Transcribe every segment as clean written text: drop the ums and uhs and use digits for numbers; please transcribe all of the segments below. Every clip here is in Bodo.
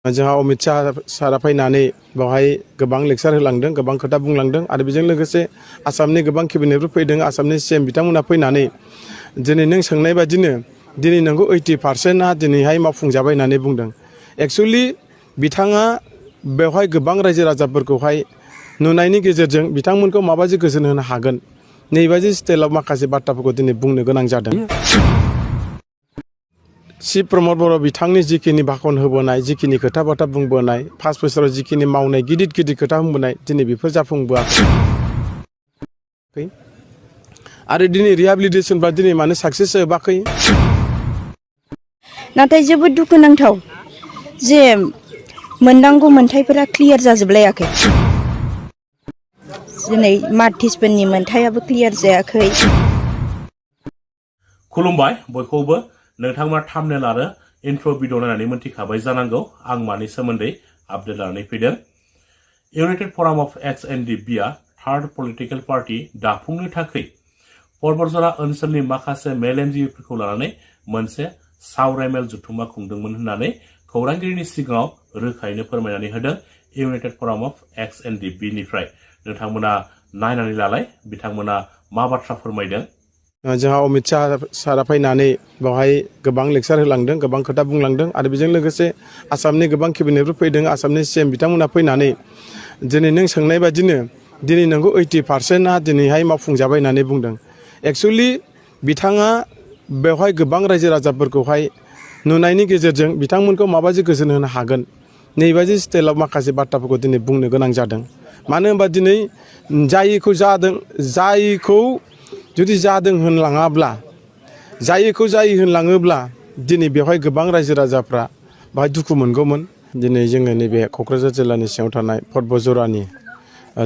जोंहा अमित शाह सारा फैनानै बेवहाय गोबां लेक्सार होलांदों, गोबां खोथा बुंलांदों आरो बेजों लोगोसे आसामनि गोबां केबिनेटफोर फैदों, आसामनि सीएम बिथांमोना फैनानै दिनै नों सोंनाय बादिनो दिनै नोंगौ 80%आ दिनैहाय मावफुंजाबाय होननानै बुंदों। एक्चुअली बिथाङा बेवहाय गोबां रायजो राजाफोरखौहाय नुनायनि गेजेरजों बिथांमोनखौ माबायदि गोजोन होनो हागोन नैबादि स्टाइलाव माखासे बाथ्राफोरखौ दिनै बुंनो गोनां जादों। शिव प्रमद बर' बिथांनि जिखिनि भाषण होबोनाय, जिखिनि खोथा बाथ्रा बुंबोनाय, 5 बोसोराव जिखिनि मावनाय गिदिर गिदिर खोथा बुंबोनाय दिनै बेफोर जाफुंबोआखै आरो दिनै रिहेबिलिटेसनफ्रा दिनै मानो साक्सेस जाबाखै। नाथाय जोबोद दुखुनांथाव जे मोननांगौ मोनथायफोरा क्लियार जाजोबलायाखै। दिनै मार्टिसफोरनि मोनथायाबो क्लियार जायाखै। खुलुमबाय बयखौबो। नोंथांमोना थाम्बनेल आरो इन्ट्र' भिडिअ नायनानै मोनथिखाबाय जानांगौ आं मानि सोमोन्दै आपडेट लानानै फैदों। इउनाइटेड फराम अफ XNDP-आ थार्ड पलिटिकेल पार्टी दाफुंनो थाखाय परबतजरा ओनसोलनि माखासे मेलेमजिबिफोरखौ लानानै मोनसे सावरायमेल जथुम्मा खुंदोंमोन होननानै खौरांगिरिनि सिगाङाव रोखायैनो फोरमायनानै होदों इउनाइटेड फराम अफ XNDP-निफ्राय। नोंथांमोना नायनानै लालाय बिथांमोना मा बाथ्रा फोरमायदों। जोंहा अमित शाह सारा फैनानै बेवहाय गोबां लेक्सार होलांदों, गोबां खोथा बुंलांदों आरो बेजों लोगोसे आसामनि गोबां केबिनेटफोर फैदों, आसामनि सीएम बिथांमोना फैनानै दिनै नों सोंनाय बादिनो दिनै नोंगौ 80%आ दिनैहाय मावफुंजाबाय होननानै बुंदों। एक्चुअली बिथाङा बेवहाय गोबां रायजो राजाफोरखौहाय नुनायनि गेजेरजों बिथांमोनखौ माबायदि गोजोन होनो हागोन नैबादि स्टाइलाव माखासे बाथ्राफोरखौ दिनै बुंनो गोनां जादों। मानो होनबा दिनै जायिखौ जुदि जादों होनलाङाब्ला, जायिखौ जायो होनलाङोब्ला दिनै बेवहाय गोबां रायजो राजाफ्रा बाहाय दुखु मोनगौमोन। दिनै जोङो नैबे क'क्राझार जिल्लानि सिङाव थानाय परबतजरानि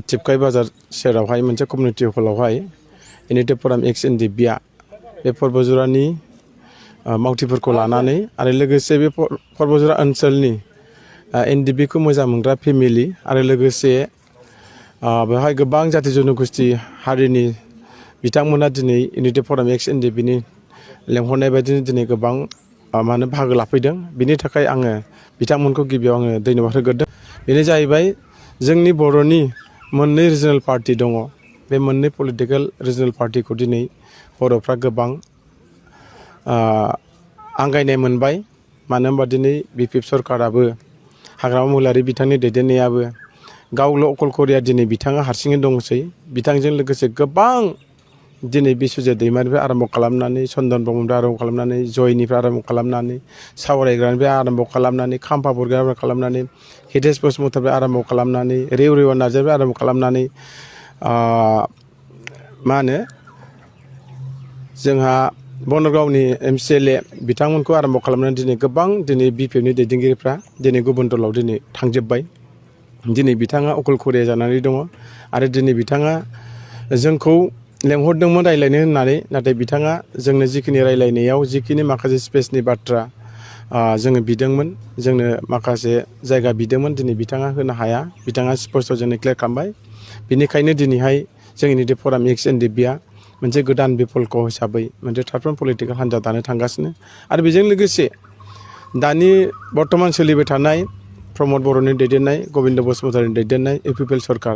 टिपकाइ बाजार सेरावहाय मोनसे कमिउनिटि हलावहाय इउनाइटेड फराम XNDP-आ बे परबतजरानि मावथिफोरखौ लानानै आरो लोगोसे बे परबतजरा ओनसोलनि NDP-खौ मोजां मोनग्रा फेमिलि आरो लोगोसे बेवहाय गोबां जाथि जन'गोष्ठि हारिनि बिथांमोना दिनै इउनाइटेड फराम XNDP-नि लेंहरनाय बायदिनो दिनै गोबां बाहागो लाफैदों। बिनि थाखाय आङो बिथांमोनखौ गिबियाव आङो धन्यबाद होग्रोदों। बेनो जाहैबाय जोंनि बर'नि मोननै रिजनेल पार्टी दङ। बे मोननै पलिटिकेल रिजनेल पार्टीखौ दिनै बर'फ्रा गोबां आंगायनाय मोनबाय। मानो होनबा दिनै BPF सरकाराबो हाग्रामा महिलारि बिथांनि दैदेननायाबो गावल' अकलखरिया दिनै बिथाङा हारसिङै दंसै। बिथांजों लोगोसे गोबां दिनै बिस्वजित दैमारिनिफ्राय आरम्भ खालामनानै, चन्दन ब्रह्मनिफ्राय आरम्भ खालामनानै, जयनिफ्राय आरम्भ खालामनानै, सावरायग्रानिफ्राय आरम्भ खालामनानै, खाम्फा बरग'यानिफ्राय खालामनानै, हितेश बसुमतारिनिफ्राय आरम्भ खालामनानै, रेवरेवा नार्जारिनिफ्राय आरम्भ खालामनानै जोंहा बनगावनि MCLA बिथांमोनखौ आरम्भ खालामनानै दिनै गोबां दिनै BPF-नि दैदेनगिरिफ्रा दिनै गुबुन दलाव दिनै थांजोब्बाय। दिनै बिथाङा अकलखरिया जानानै दङ आरो दिनै बिथाङा जोंखौ लेंहरदोंमोन रायज्लायनो होननानै, नाथाय बिथाङा जोंनो जिखिनि रायज्लायनायाव जिखिनि माखासे स्पेसनि बाथ्रा जोङो बिदोंमोन, जोंनो माखासे जायगा बिदोंमोन, दिनै बिथाङा होनो हाया। बिथाङा स्पष्ट जोंनो क्लियार खालामबाय। बिनिखायनो दिनैहाय जोंनि इउनाइटेड फराम XNDP-आ मोनसे गोदान बिफलक हिसाबै मोनसे थार्ड पलिटिकेल हान्जा दानो थांगासिनो आरो बेजों लोगोसे दानि बर्थमान सोलिबाय थानाय प्रमद बर'नि दैदेननाय, गबिन्द बसुमतारिनि दैदेननाय UPPL सरकार,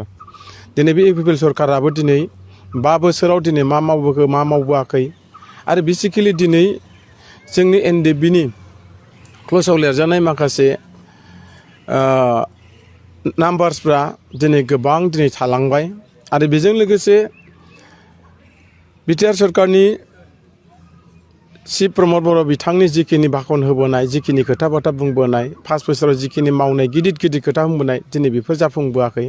दिनै बे UPPL सरकाराबो दिनै 5 बोसोराव दिनै मा मावबोखो मा मावबोआखै आरो बेसिकेलि दिनै जोंनि NDP-नि क्लसाव लिरजानाय माखासे नाम्बार्सफ्रा दिनै गोबां दिनै थालांबाय आरो बेजों लोगोसे बिटिआर सरकारनि शिव प्रमद बर' बिथांनि जिखिनि भाषण होबोनाय, जिखिनि खोथा बाथ्रा बुंबोनाय, 5 बोसोराव जिखिनि मावनाय गिदिर गिदिर खोथा बुंबोनाय दिनै बेफोर जाफुंबोआखै।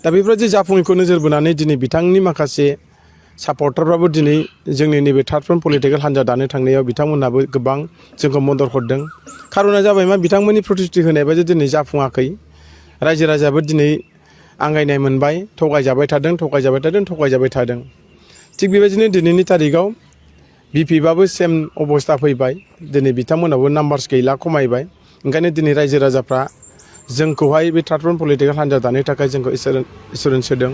दा बेफोरबायदि जाफुङैखौ नोजोर बोनानै दिनै बिथांनि माखासे सापर्टारफ्राबो दिनै जोंनि नैबे थार्ड पलिटिकेल हान्जा दानो थांनायाव बिथांमोनहाबो गोबां जोंखौ मदद हरदों। खार'ना जाबाय मा, बिथांमोननि प्रतिश्रुति होनाय बायदि दिनै जाफुङाखै। रायजो राजायाबो दिनै आंगायनाय मोनबाय, थगायजाबाय थादों। थिग बेबायदिनो दिनैनि तारिखआव BPF-आबो सेम अबस्था फैबाय। दिनै बिथांमोनाबो नाम्बार्स गैला, खमायबाय। ओंखायनो दिनै रायजो राजाफ्रा जोंखौहाय बे थार्ड पलिटिकेल हान्जा दानो थाखाय जोंखौ इसुरेन्स होदों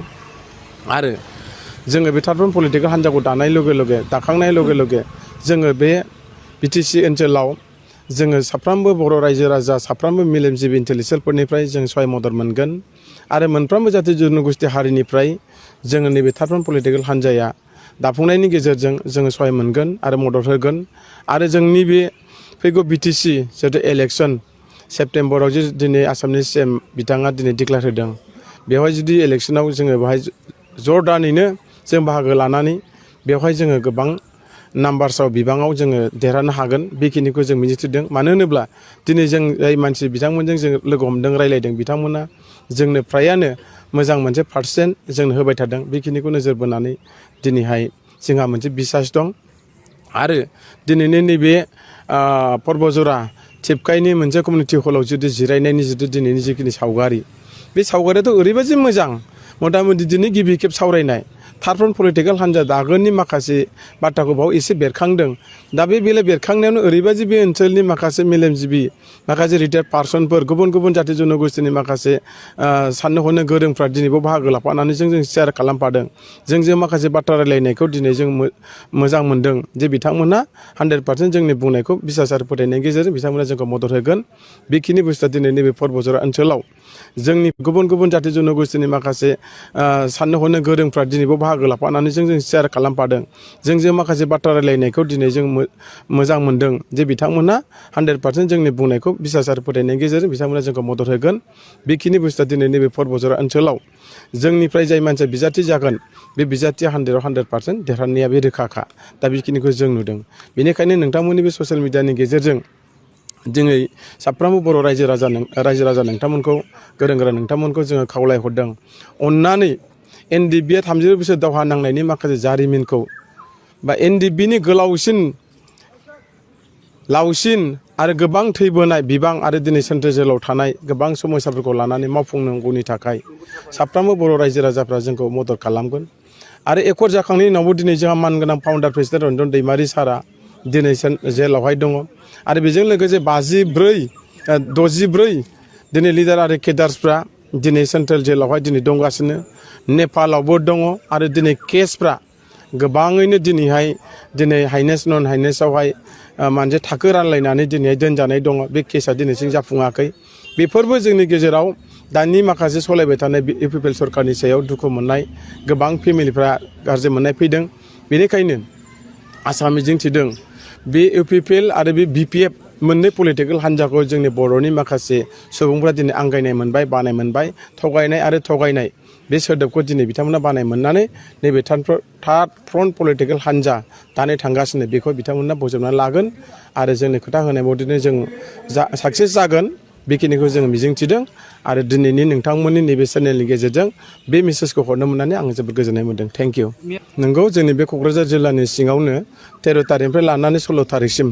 आरो जोङो बे थार्ड पलिटिकेल हान्जाखौ दाखांनाय लगे लगे जोङो बे BTC ओनसोलाव जोङो साफ्रोमबो बर' रायजो राजा साफ्रोमबो मेलेमजिबि इन्टेलेक्सुयेलफोरनिफ्राय जों सहाय मदद मोनगोन आरो मोनफ्रोमबो जाथि जनगोष्ठि हारिनिफ्राय जोङो नैबे थार्ड पलिटिकेल हान्जाया दाफुंनायनि गेजेरजों जोङो सहाय मोनगोन आरो मदद होगोन आरो जोंनि बे फैगौ बिटिसि जिहेतु इलेक्सन सेप्तेम्बराव जे दिनै आसामनि सिएम बिथाङा दिनै डिक्लेयार होदों बेवहाय जुदि इलेक्सनाव जोङो बेवहाय जरदानैनो जों बाहागो लानानै बेवहाय जोङो गोबां नाम्बार्सआव बिबाङाव जोङो देरहानो हागोन बेखिनिखौ जों मिजिंथिदों मानो होनोब्ला दिनै जों जाय मानसि बिथांमोनजों जों लोगो हमदों रायलायदों बिथांमोना जोंनो फ्रायानो मोजां मोनसे पार्सेन्ट जोंनो होबाय थादों बेखिनिखौ नोजोर बोनानै दिनैहाय जोंहा मोनसे बिसास दं आरो दिनैनि नैबे पर्बजरा टिपकाइनि मोनसे कमिउनिटि हलाव जुदि जिरायनायनि जुदि दिनैनि जिखिनि सावगारि बे सावगारियाथ' ओरैबायदि मोजां मथा मथि दिनै गिबि खेब सावरायनाय थार्ड पलिटिकेल हान्जा दागोननि माखासे बाथ्राखौ बाव एसे बेरखांदों दा बे बेलायाव बेरखांनायावनो ओरैबायदि बे ओनसोलनि माखासे मेलेमजिबि माखासे रिटायार्ड पार्सनफोर गुबुन गुबुन जाथि जनगोष्ठिनि माखासे साननो हनो गोरोंफ्रा दिनैबो बाहागो लाफानानै जों शेयार खालामफादों जों माखासे बाथ्रा रायलायनायखौ दिनै जों मोजां मोनदों जे बिथांमोना 100% जोंनि बुंनायखौ बिसास आरो फोथायनायनि गेजेरजों बिथांमोना जोंखौ मदद होगोन बेखिनि बुस्थुआ दिनै नैबे पर्बजरा ओनसोलाव जोंनि गुबुन गुबुन जाथि जनगोष्ठिनि माखासे साननो हनो गोरोंफ्रा दिनैबो बाहागो लाफानानै जों शेयार खालामफादों जों माखासे बाथ्रा रायलायनायखौ दिनै जों मोजां मोनदों जे बिथांमोना 100% जोंनि बुंनायखौ बिसास आरो फोथायनायनि गेजेरजों बिथांमोना जोंखौ मदद होगोन बेखिनि बुस्थुआ दिनै नैबे पर्बजरा ओनसोलाव जोंनिफ्राय जाय मानसिया बिजाथि जागोन बे बिजाथिया 100% देरहानाया बे रोखाखा दा बेखिनिखौ जों नुदों बेनिखायनो नोंथांमोननि बे ससियेल मिडियानि गेजेरजों दिनै साफ्रोमबो बर' रायजो राजा नोंथांमोनखौ गोरों गोरा नोंथांमोनखौ जोङो खावलायहरदों अननानै एनडिएफबिआ 30 बोसोर दावहा नांनायनि माखासे जारिमिनखौ बा एनडिएफबिनि गोलावसिन लावसिन आरो गोबां थैबोनाय बिबां आरो दिनै सेन्ट्रेल जेलाव थानाय गोबां समस्याफोरखौ लानानै मावफुंनांगौनि थाखाय साफ्रोमबो बर' रायजो राजाफ्रा जोंखौ मदद खालामगोन आरो एकर्ड जाखांनायनि उनावबो दिनै जोंहा मानगोनां फाउन्डार प्रेसिडेन्ट रन्जन दैमारि सारा दिनै जेलावहाय दङ आरो बेजों लोगोसे 64 दिनै लिडार आरो केडार्सफ्रा दिनै सेन्ट्रेल जेलावहाय दिनै दंगासिनो नेपालावबो दङ आरो दिनै केसफ्रा गोबाङैनो दिनै हाइनेस नन हाइनेसआवहाय मोनसे थाखो रानलायनानै दिनैहाय दोनजानाय दङ बे केसा दिनैसिम जाफुङाखै बेफोरबो जोंनि गेजेराव दानि माखासे सलायबाय थानाय इउपिपिएल सरकारनि सायाव दुखु मोननाय गोबां फेमिलिफ्रा गाज्रि मोननाय फैदों बेनिखायनो आसा मिजिंथिदों बे इउपिपिएल आरो बे बिपिएफ मोननै पलिटिकेल हान्जाखौ जोंनि बर'नि माखासे सुबुंफ्रा दिनै आंगायनाय मोनबाय बानाय मोनबाय थगायनाय आरो थगायनाय बे सोदोबखौ दिनै बिथांमोना बानाय मोननानै नैबे थार्ड फ्रन्ट पलिटिकेल हान्जा दानो थांगासिनो बेखौ बिथांमोना बजबनानै लागोन आरो जोंनि खोथा होनाय बायदिनो जों साक्सेस जागोन बेखिनिखौ जों मिजिंथिदों आरो दिनैनि नोंथांमोननि नैबे चेनेलनि गेजेरजों बे मेसेजखौ हरनो मोननानै आं जोबोद गोजोननाय मोनदों थेंक इउ नंगौ जोंनि बे क'क्राझार जिल्लानि सिङावनो 13 तारिखनिफ्राय लानानै 16 तारिखसिम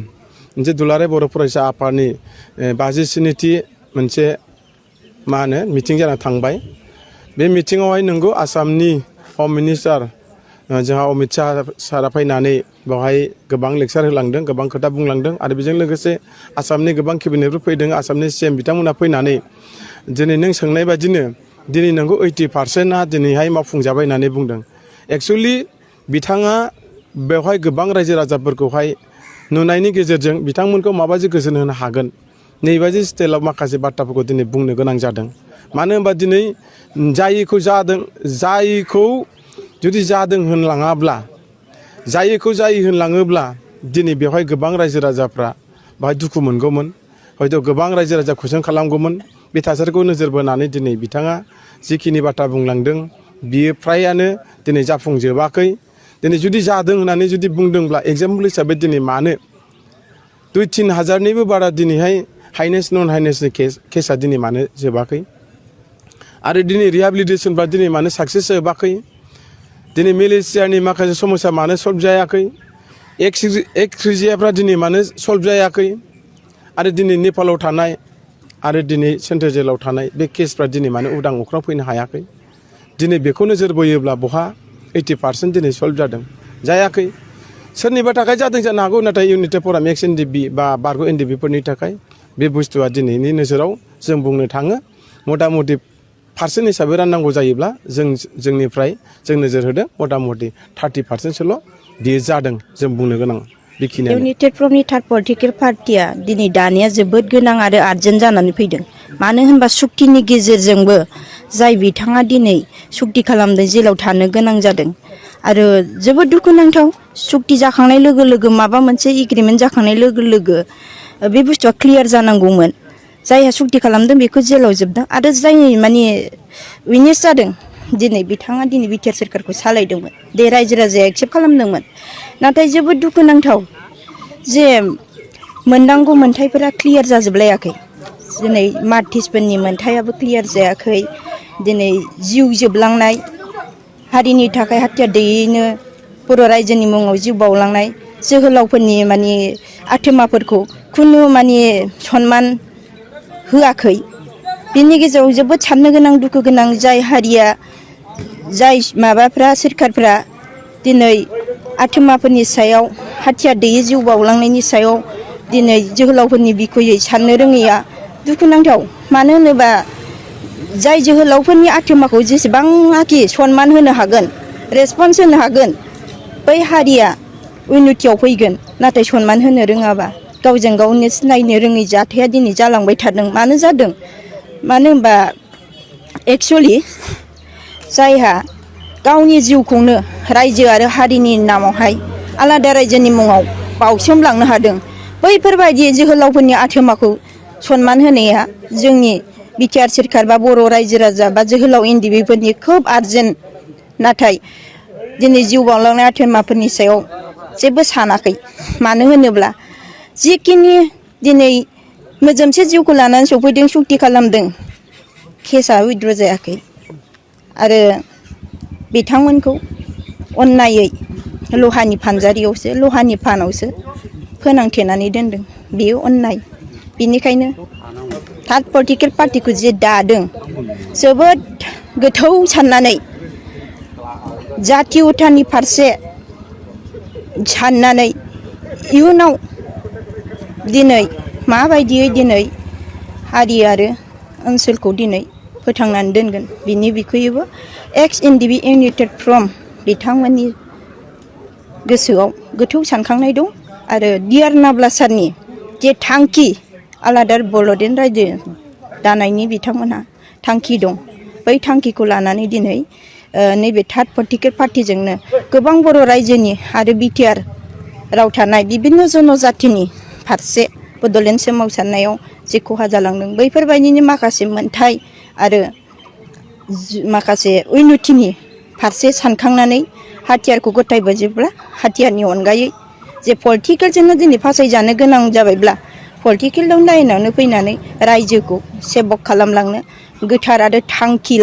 मोनसे दुलाराय बर' फरायसा आफादनि 57थि मोनसे मिटिं जाना थांबाय बे मिटिङावहाय नंगौ आसामनि हम मिनिस्टार जोंहा अमित शाह सारा फैनानै बेवहाय गोबां लेक्सार होलांदों गोबां खोथा बुंलांदों आरो बेजों लोगोसे आसामनि गोबां केबिनेटफोर फैदों आसामनि सीएम बिथांमोना फैनानै दिनै नों सोंनाय बादिनो दिनै नंगौ 80%आ दिनैहाय मावफुंजाबाय होननानै बुंदों एक्सुवेलि बिथाङा बेवहाय गोबां रायजो राजाफोरखौहाय नुनायनि गेजेरजों बिथांमोनखौ माबायदि गोजोन होनो हागोन नैबायदि स्टाइलाव माखासे बाथ्राफोरखौ दिनै बुंनो गोनां जादों मानो होनबा दिनै जायिखौ जुदि जादों होनलाङाब्ला जायिखौ जायि होनलाङोब्ला दिनै बेवहाय गोबां रायजो राजाफ्रा बाहाय दुखु मोनगौमोन हयथ' गोबां रायजो राजा कुइसन खालामगौमोन बे थासारिखौ नोजोर बोनानै दिनै बिथाङा जिखिनि बाथ्रा बुंलांदों बियो फ्रायानो दिनै जाफुंजोबाखै दिनै जुदि जादों होननानै जुदि बुंदोंब्ला एग्जाम्पल हिसाबै दिनै मानो 2-3 हाजारनिबो बारा दिनैहाय हाइनेस नन हाइनेसनि केसा दिनै मानो जोबाखै आरो दिनै रिहेबिलिटेसनफ्रा दिनै मानो साक्सेस जोबाखै दिनै मेलेसियानि माखासे समस्या मानो सल्भ जायाखै एक्सरिजियाफ्रा दिनै मानो सल्भ जायाखै आरो दिनै नेपालाव थानाय आरो दिनै सेन्ट्रेल जेलाव थानाय बे केसफ्रा दिनै मानो उदां अख्रां फैनो हायाखै दिनै बेखौ नोजोर बोयोब्ला बहा 80% दिनै सल्भ जादों जायाखै सोरनिबा थाखाय जादों जानो हागौ नाथाय इउनिटेड फराम एक्स एनडिएफबि बा बारग' एनडिएफबिफोरनि थाखाय बे बुस्थुआ दिनैनि नोजोराव जों बुंनो थाङो मथा मथि पार्सेन्ट हिसाबै राननांगौ जायोब्ला जोंनिफ्राय जों नोजोर होदों मथा मथि 30%सोल' बियो जादों जों बुंनो गोनां बेखिनियानो इउनाइटेड फ्रमनि थार्ड पलिटिकेल पार्टिया दिनै दानिया जोबोद गोनां आरो आर्जेन्ट जानानै फैदों मानो होनबा सुक्तिनि गेजेरजोंबो जाय बिथाङा दिनै सुक्ति खालामदों जेलाव थानो गोनां जादों आरो जोबोद दुखुनांथाव सुक्ति जाखांनाय लोगो लोगो माबा मोनसे एग्रिमेन्ट जाखांनाय लोगो लोगो बे बुस्थुआ क्लियार जानांगौमोन जायहा सुक्ति खालामदों बेखौ जेलाव जोबदों आरो जाय माने उइनेस जादों दिनै बिथाङा दिनै बिटिआर सोरखारखौ सालायदोंमोन दे रायजो राजाया एक्सेप्ट खालामदोंमोन नाथाय जोबोद दुखुनांथाव जे मोननांगौ मोन्थायफोरा क्लियार जाजोबलायाखै दिनै मार्टिसफोरनि मोन्थायाबो क्लियार जायाखै दिनै जिउ जोबलांनाय हारिनि थाखाय हाथियार दैयैनो बर' रायजोनि मुङाव जिउ बावलांनाय जोहोलावफोरनि माने आथोमाफोरखौ खुनु माने सनमान होआखै बिनि गेजेराव जोबोद साननो गोनां दुखु गोनां जाय हारिया जाय माबाफ्रा सोरखारफ्रा दिनै आथोमाफोरनि सायाव हाथियार दैयै जिउ बावलांनायनि सायाव दिनै जोहोलावफोरनि बिखयै साननो रोङैया दुखुनांथाव मानो होनोबा जाय जोहोलावफोरनि आथोमाखौ जेसेबांनाखि सनमान होनो हागोन रेसपन्स होनो हागोन बै हारिया उन्नतियाव फैगोन नाथाय सनमान होनो रोङाबा गावजों गावनो सिनायनो रोङै जाथाया दिनै जालांबाय थादों मानो जादों मानो होनबा एक्सुवेलि जायहा गावनि जिउखौनो रायजो आरो हारिनि नामावहाय आलादा रायजोनि मुङाव बाउसोमलांनो हादों बैफोरबायदि जोहोलावफोरनि आथोमाखौ सनमान होनाया जोंनि बिटिआर सोरखार बा बर' रायजो राजा बा जोहोलाव इन्दिबिफोरनि खोब आर्जेन्ट नाथाय दिनै जिउ बावलांनाय आथोमाफोरनि सायाव जेबो सानाखै मानो होनोब्ला जिखिनि दिनै मोजोमसे जिउखौ लानानै सफैदों सुक्ति खालामदों केसआ उइद्र' जायाखै आरो बिथांमोनखौ अननायै लहानि फानजारियावसो लहानि फानावसो फोनांथेनानै दोनदों बेयो अननाय बिनिखायनो थार्ड पलिटिकेल पार्टिखौ जे दादों जोबोद गोथौ साननानै जाथि उथानि फारसे साननानै इयुनाव दिनै माबायदियै दिनै हारि आरो ओनसोलखौ दिनै फोथांनानै दोनगोन बिनि बिखयैबो एक्स एनडिबि इउनाइटेड फ्रम बिथांमोननि गोसोआव गोथौ सानखांनाय दं आरो डिआर नाब्ला सारनि जे थांखि आलादा बड'लेण्ड रायजो दानायनि बिथांमोनहा थांखि दं बै थांखिखौ लानानै दिनै नैबे थार्ड पलिटिकेल पार्टिजोंनो गोबां बर' रायजोनि आरो बिटिआर राव थानाय बिभिन्न जनजातिनि फारसे बड'लेण्ड सोमावसारनायाव जे खहा जालांदों बैफोरबायदिनो माखासे मोनथाय आरो माखासे उन्नतिनि फारसे सानखांनानै हाथियारखौ गथायबोजोबब्ला हाथियारनि अनगायै जे पलिटिकेलजोंनो दिनै फासायजानो गोनां जाबायब्ला पलिटिकेल लाइनावनो फैनानै रायजोखौ सेबक खालामलांनो गोथार आरो थांखि